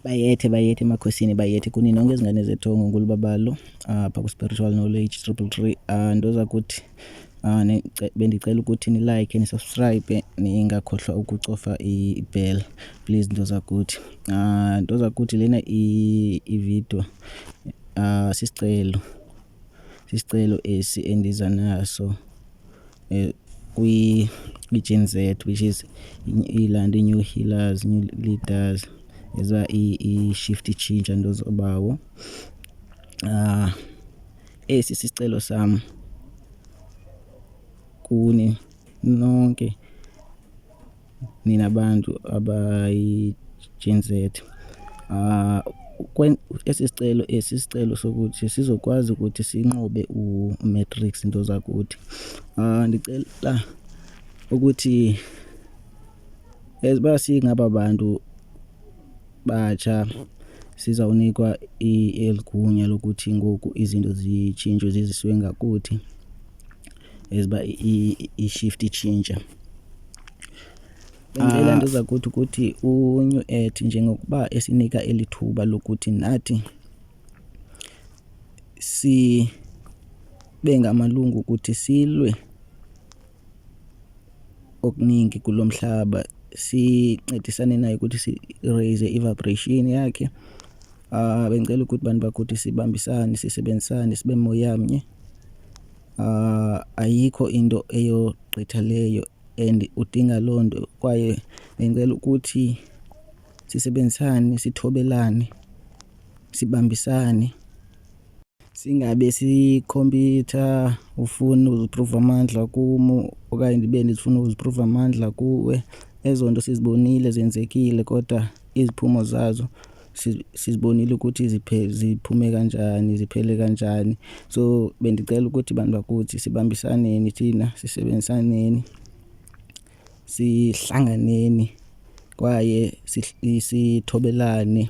Bayethe, bayethe emakhosini, bayethe kuni nonke izingane zethongo. Ngulubabalo apha ku-Spiritual Knowledge 333. Nto zakuthi, bendicela ukuthi ni-like, ni-subscribe, ningakhohlwa ukucofa i-bell please, nto zakuthi. Nto zakuthi, lena ividiyo sisicelo, sisicelo esi endiza naso kwi-Gen Z, which is ilaa nto, i-new healers, new leaders, eza i-shift itshintsha, nto zobawo. Esi sisicelo sam kuni nonke nina bantu abayi-Gen Z. Esi sicelo, esi sicelo sokuthi sizokwazi ukuthi sinqobe uMatrix, nto zakuthi. Ndicela ukuthi as uba singaba bantu batsha sizawunikwa eli gunya lokuthi ngoku izinto zitshintshwe ziziswe ngakuthi as uba i-shift itshintsha. Bendicela, nto zakuthi, ukuthi uNew Earth njengokuba esinika eli thuba lokuthi nathi sibe ngamalungu ukuthi silwe okuningi kulo mhlaba, sincedisane naye ukuthi si-raise i-vibration yakhe. Bengicela ukuthi bantu bakuthi sibambisane, sisebenzisane, sibe moyamnye. Ayikho into eyogqitha leyo and udinga loo nto, kwaye bengicela ukuthi sisebenzisane, sithobelane, sibambisane, singabe sikhompyutha ufuna uziphruva amandla kum okanye ndibe ndifuna ukuziphruva amandla kuwe. Ezo nto sizibonile zenzekile, kodwa iziphumo zazo sizibonile ukuthi ziphume kanjani, ziphele kanjani. So bendicela ukuthi bantu bakuthi sibambisaneni thina, sisebenzisaneni, sihlanganeni, kwaye sithobelane,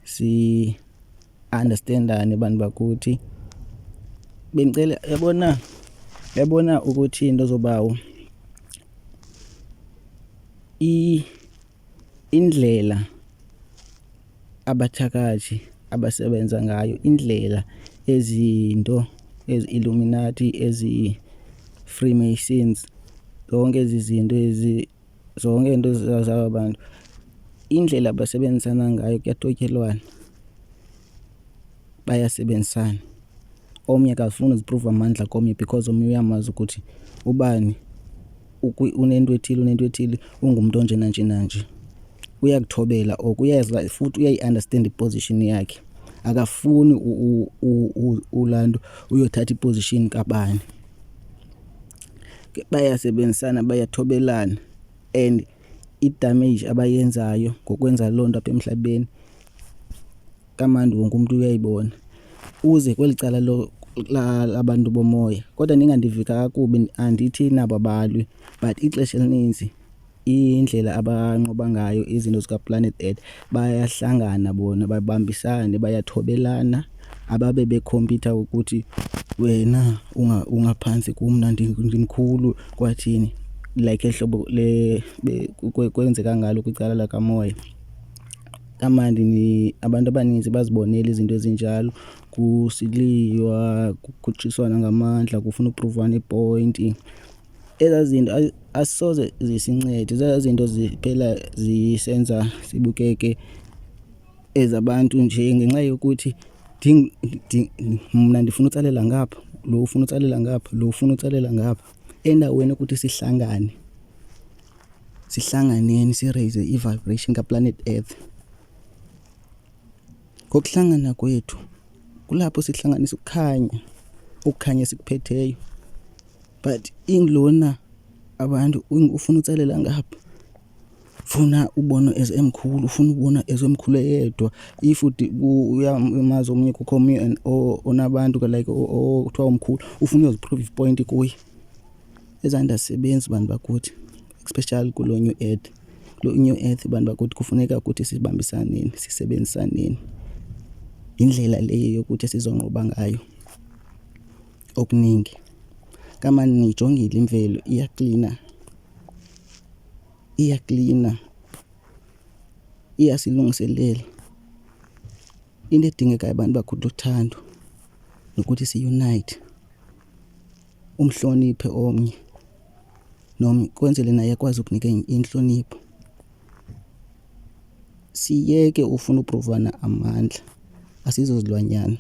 si-understandane, bantu bakuthi. Bendicela, yabona, yabona ukuthi into zobawo, indlela abathakathi abasebenza ngayo, indlela ezinto ezi-Illuminati, ezi-Freemasons, zonke ezi zinto ezi, zonke into zaba bantu, indlela abasebenzisana ngayo, kuyatotyelwana, bayasebenzisana. Omnye akafuni uziphruva amandla komnye because omnye uyamazi ukuthi ubani unento ethile, unento ethile, ungumntu onje nanje nanje, uyakuthobela oko, uyazi futhi uyayi-understand i-position yakhe, akafuni ulaa nto uyothatha i-position kabani. Bayasebenzisana, bayathobelana, and i-damage abayenzayo ngokwenza loo nto apha emhlabeni kamandi, wonke umntu uyayibona. Uze kweli cala labantu bomoya, kodwa ningandivi kakubi, andithi nabo abalwi, but ixesha elininzi indlela abanqoba ngayo izinto zikaPlanet Earth, bayahlangana bona, babambisane, bayathobelana, ababe bekhompyutha ukuthi wena ungaphantsi kum, mna ndimkhulu kwathini, like eli hlobo kwenzeka ngalo kwicala lakamoya. Kamandi, abantu abaninzi bazibonele izinto ezinjalo, kusiliwa, kukhutshiswana ngamandla, kufuna uphruvana iipoyinti. Ezaa zinto asoze zisincede, zezaa zinto ziphela zisenza sibukeke as abantu nje ngenxa yokuthi mna ndifuna utsalela ngapha, lo ufuna utsalela ngapha, lo ufuna utsalela ngapha, endaweni yokuthi sihlangane, sihlanganeni si-raise i-vibration kaPlanet Earth. Ngokuhlangana kwethu kulapho sihlanganisa ukukhanya, ukukhanya esikuphetheyo, but ingulona abantu ufuna utsalela ngapha, funa ubona as emkhulu, ufuna ubona as emkhulu eyedwa. If uyamazi omnye, kukho omnye onabantu like okuthiwa umkhulu, ufuna uyoziphruva ipoyinti kuye. Ezaa nto azisebenzi, bantu bakuthi, especially kulo New Earth. Kulo New Earth, bantu bakuthi, kufuneka ukuthi sibambisaneni, sisebenzisaneni. Yindlela leyo yokuthi sizonqoba ngayo okuningi. Kamane niyijongile imvelo, iyaklina, iyaklina, iyasilungiselela. Into edingekayo bantu bakuthi luthando nokuthi si-unite, umhloniphe omnye nomnye kwenzele naye akwazi ukunika intlonipho. Siyeke ufuna upruvana amandla, asizozilwanyana,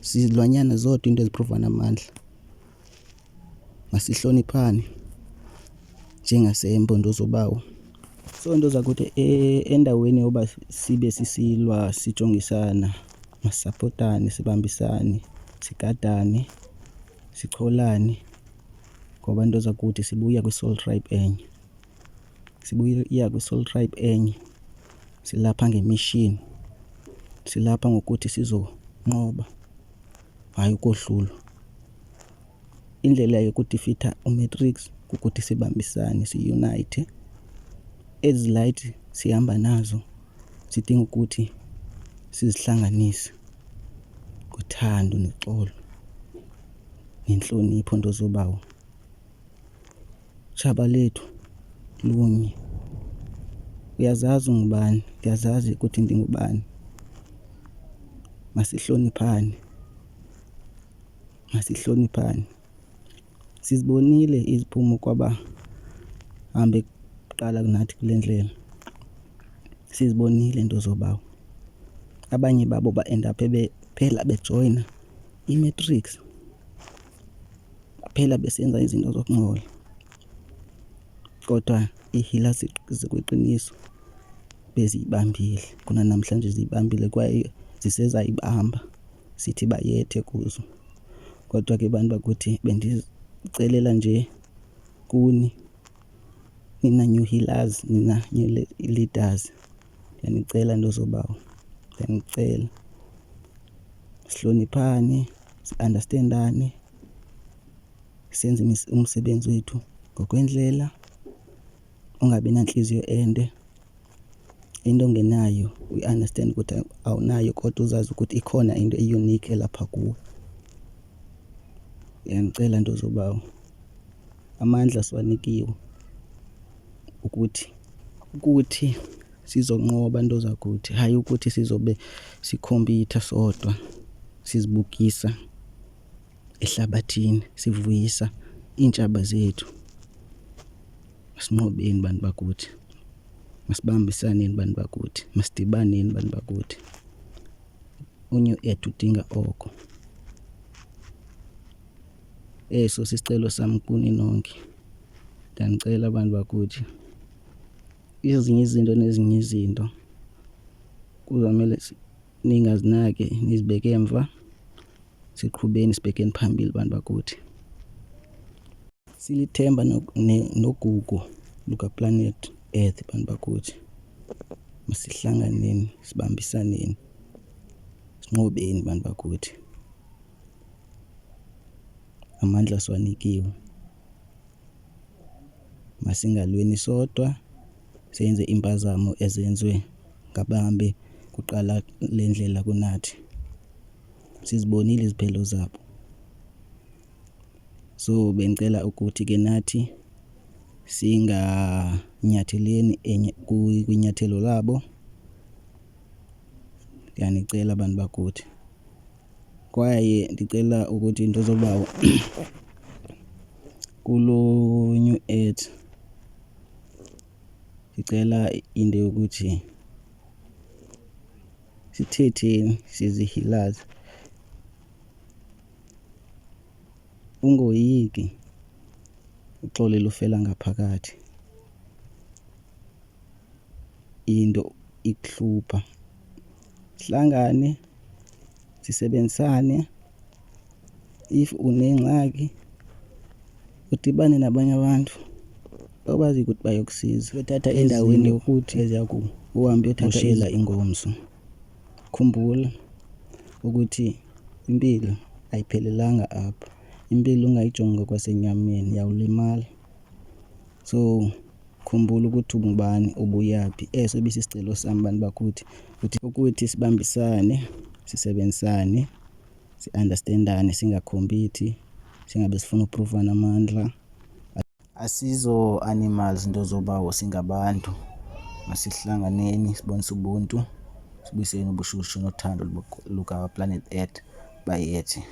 zizilwanyana zodwa iinto ezipruvana amandla. Masihloniphane njengaseMpondo zoobawo. So nto zakuthi endaweni yoba sibe sisilwa sijongisana, masisapotane, sibambisane, sigadane, sicholane ngoba nto zakuthi sibuya kwi-soul tribe enye. Sibuya kwi-soul tribe enye, silapha nge-mission, silapha ngokuthi sizonqoba hayi ukohlulwa. Indlela yokudifitha uMatrix kukuthi sibambisane, siyunayithe. Ezi light sihamba nazo zidinga ukuthi sizihlanganise ngothando noxolo nentlonipho, nto zoobawo. Tshaba lethu lunye. Uyazazi ungubani, ndiyazazi ukuthi ndingubani. Masihloniphane, masihloniphane. Sizibonile iziphumo kwaba hambe kuqala kunathi kule ndlela, sizibonile nto zoobawo. Abanye babo baendaphe bephela bejoyina iMatrix, baphela besenza izinto zokungcola. Kodwa ii-healers zikwiqiniso beziyibambile, kunanamhlanje ziyibambile kwaye zisezayibamba, sithi bayethe kuzo. Kodwa ke bantu bakuthi bendicelela nje kuni nina new healers, nina new leaders, ndiyanicela nto zoobawo, ndiyanicela sihloniphane, siandastendane, senze umsebenzi wethu ngokwendlela. Ungabi nantliziyo ende, into ongenayo uyiandastende ukuthi awunayo kodwa uzazi ukuthi ikhona into e-unique elapha kuwe. Ndiyanicela nto zoobawo, amandla siwanikiwe ukuthi sizonqoba nto zakuthi, hayi ukuthi sizobe sikhompitha sodwa sizibukisa ehlabathini, sivuyisa iintshaba zethu. Masinqobeni bantu bakuthi, masibambisaneni bantu bakuthi, masidibaneni bantu bakuthi. UNew Earth udinga oko. Eso sisicelo sam kuni nonke. Ndiyanicela bantu bakuthi, ezinye izinto nezinye izinto kuzawumele ningazinaki, nizibeke emva. Siqhubeni sibhekeni phambili bantu bakuthi. Silithemba nogugu lukaPlanet Earth bantu bakuthi. Masihlanganeni, sibambisaneni, sinqobeni bantu bakuthi. Amandla siwanikiwe. Masingalweni sodwa, senze iimpazamo ezenziwe ngabahambe kuqala le ndlela kunathi. Sizibonile iziphelo zabo. So bendicela ukuthi ke nathi singanyatheleni enye kwinyathelo labo. Ndiyanicela bantu bakuthi. Kwaye ndicela ukuthi into zobawo kulo New Earth ndicela into yokuthi sithetheni sizi-healers. Ungoyiki, uxolo lufela ngaphakathi. Into ikuhlupha, sihlangane sisebenzisane. If unengxaki udibane nabanye abantu obaziyo ukuthi bayokusiza. Uyothatha endaweni yokuthi eziya uhambe uyothatha ingomso. Khumbula ukuthi impilo ayiphelelanga apha. Impilo ungayijongi ngokwasenyameni, uyawulimala. So khumbula ukuthi ungubani, ubuyaphi. Eso ibisisicelo sam bantu bakuthi, ukuthi sibambisane, sisebenzisane, siandastendane, singakhompiti, singabe sifuna upruvana amandla. Asizo-animals nto zobawo, singabantu. Masihlanganeni sibonise ubuntu. Sibuyiseni ubushushu nothando lukaPlanet Earth. Bayethe.